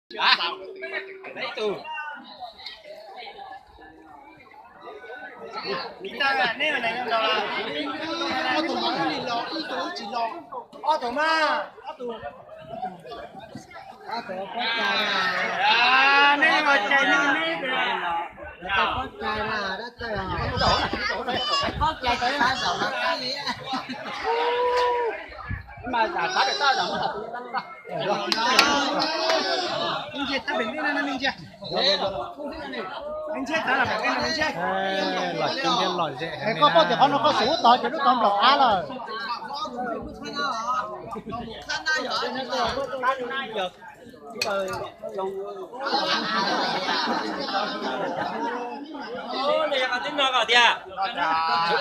Ob tug mas li los ib tug tsis los. Ob tug mas, ob tug. Ob tug pob cai na. Nej los cai nej neb. Pob cai na, pob cai tau zaum no li. Mas xav pem toj zaum no. Los coob thiab lom zem heev. Koj paub tias qhov no koj xub tod ces lub tod nplaum av lawm.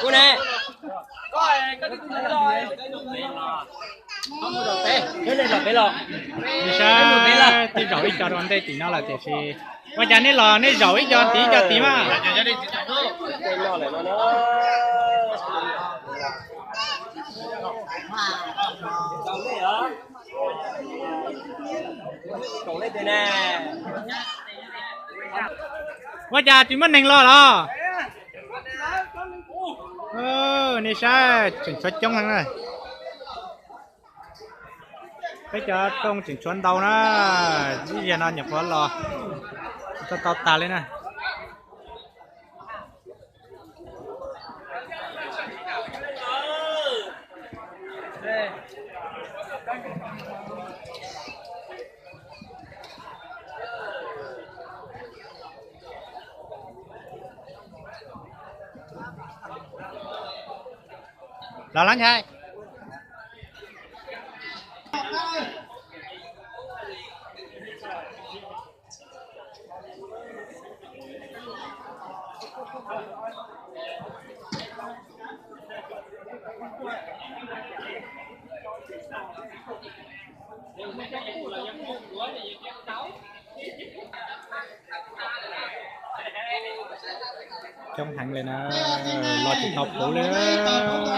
Kuv ne. Nej saib, twb zaum ib co rau ntej tim no lawm tiam sis ua cas nej los nej zaum ib co tim ib co tim mas. Ua cas tsis muaj neeg los los? Nej saib, tseem tshuav coob heev na. Peb cov rooj tseem tshuav ntau na, ib zaug no nyuam qhuav los tsis tau tau tag li na. Los lawm ntag. Coob heev li na, los tsis tau puv li. Coob heev li na.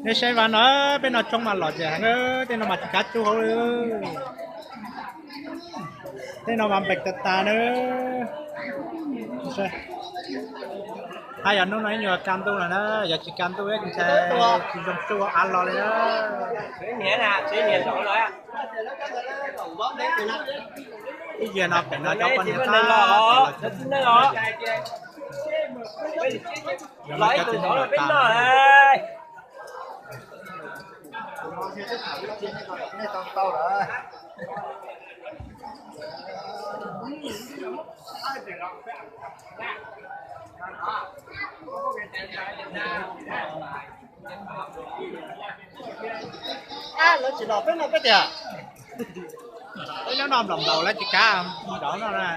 Nej saib vaj no, peb no tsoob mas lom zem heev, tej no mas tsis kav tsub hauv li. Tej no mas npeem tas tas na. Haj yog hnub no ib nyuag kaj ntuj lawm na, yog tsis kaj ntuj ib ntshai tsis zoo tsuj av los li na. Ib yam no pem no cov poj niam tab tom los tsev. Lawv tsis los peb no peb tiag. Peb lub no nplaum nplaum lawv tsis kav nraud no na.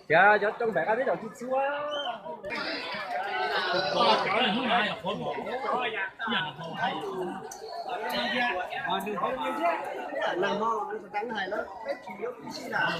Cov cov rooj pem qab peb zaum tsis txhua. Nag hmo kuv teev hais lawm peb tsis yuav P C lawm.